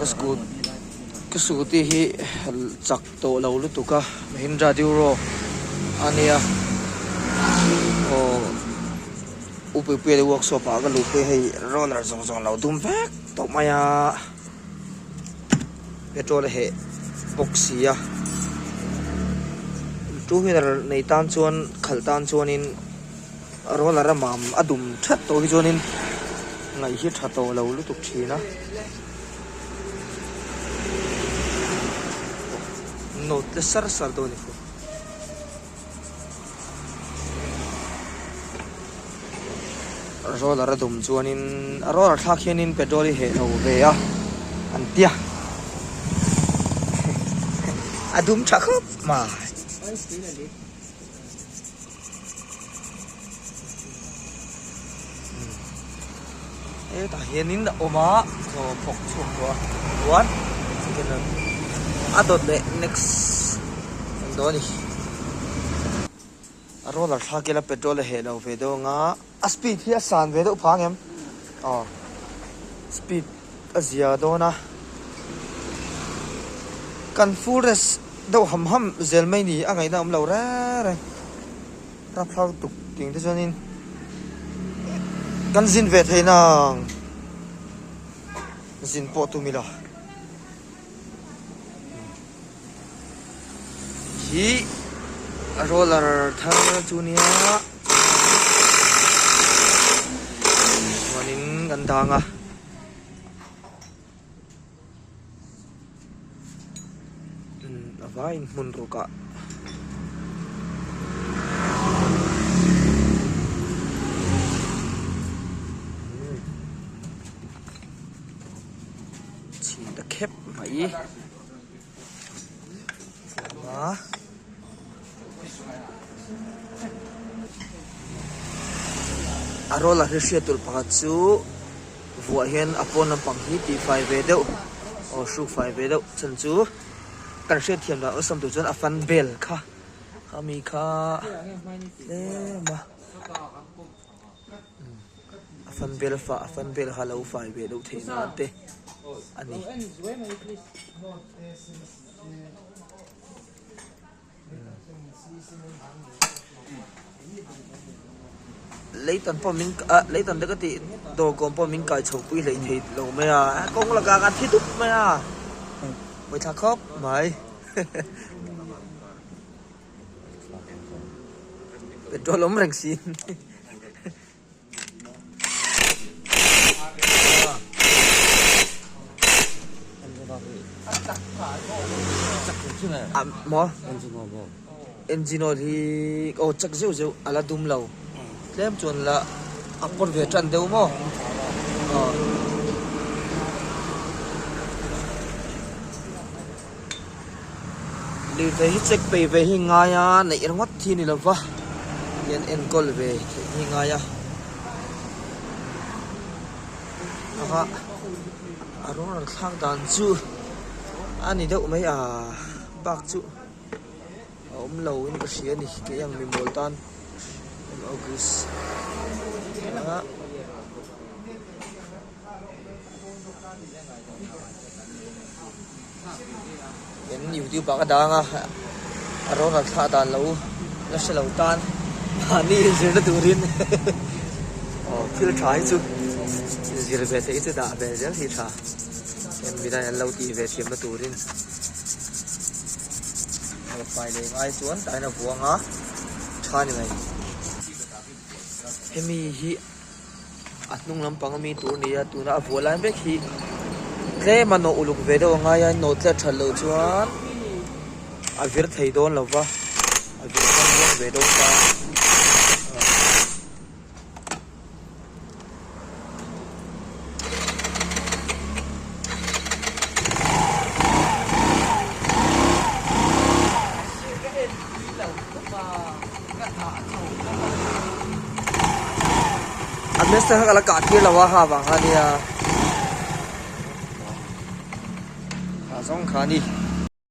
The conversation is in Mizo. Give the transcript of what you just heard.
Ka scooty ka scooty hi chak tawh lo lutuk a Mahindra Duro a nia aw U Puipuia te workshop ah ka luh pui hei roller zawng zawng lo dum vek tawh mai a petrol a heh bawk si a two wheeler nei tan chuan khalh tan chuanin. Roller a mam a dum that tawh hi chuanin ngaih hi tha tawh lo lutuk thin a. Note te sar sar dawn a ni fur. Roller a dum chuanin a roller thlak hianin petrol hi heh lo ve a an tia a dum tha khawp mai. Hetah hianin a awm a chaw phawk chhuak tawh a chuan a dawt leh next an dawn a ni a roller thlak ila petrol a heh lo ve deuh ang a a speed hi a san ve deuh phah ang em aw speed a zia dawn a kan full rest deuh ham ham zel mai ni a ngaihna awm lo reng reng rapthlak tuk ting te chuanin kan zin ve thei nang zin pawh tum ila hi roller thar chu nia chuanin kan dang a. A vaiin hmun ruk ah chhin ta khep mai a a roller hi hriat tur pakhat chu. Vuah hian a pawn lampang hi tih fai ve deuh aw hruk fai ve deuh chhan chu kan hriatthiam dan awlsam tur chuan a fan bel kha khami kha tlem a a fan bel fah a fan bel kha lo fai ve deuh theih nan te a ni. Leitan pawh min ah leitan te ka tih dawr kawm pawh min kai chho pui hlei thei lo mai a kawng lakah kan thi dup mai a vawithla khawp mai petrol awm reng si. Maw engine oil hi aw chak zeuh zeuh a la dum lo tlem chuan la a pawt ve tan deuh maw aw. Lirthei hi check peih ve hi ngai a neih ringawt hi a ni lova hian enkawl ve theih hi ngai a ava a rawng rawn thlak dan chu a ni deuh mai a bak chu a awm lo in ka hria a ni kei ang mi mawl tan August a. In youtube ah ka dang a a rawn rawn thlah dan lo la hre lo tan mahni inzirna turin aw thil tha hi chu inzir ve theih hi chu dah ve zel hi tha em midang an lo tih ve thiamna turin fai leh ngai chuan taina vuang a tha ni mai hemi hi. A hnung lampang ami tur a ni a tuna a vuah lai mek hi tlem a nawh uluk ve deuh a ngai a nawh tlat that loh chuan a vir thei dawn lo va a vir thang dawn ve dawn ta. A hmasa kha ka la kah tir lo a ha vang kha nia ha zawng kha a ni.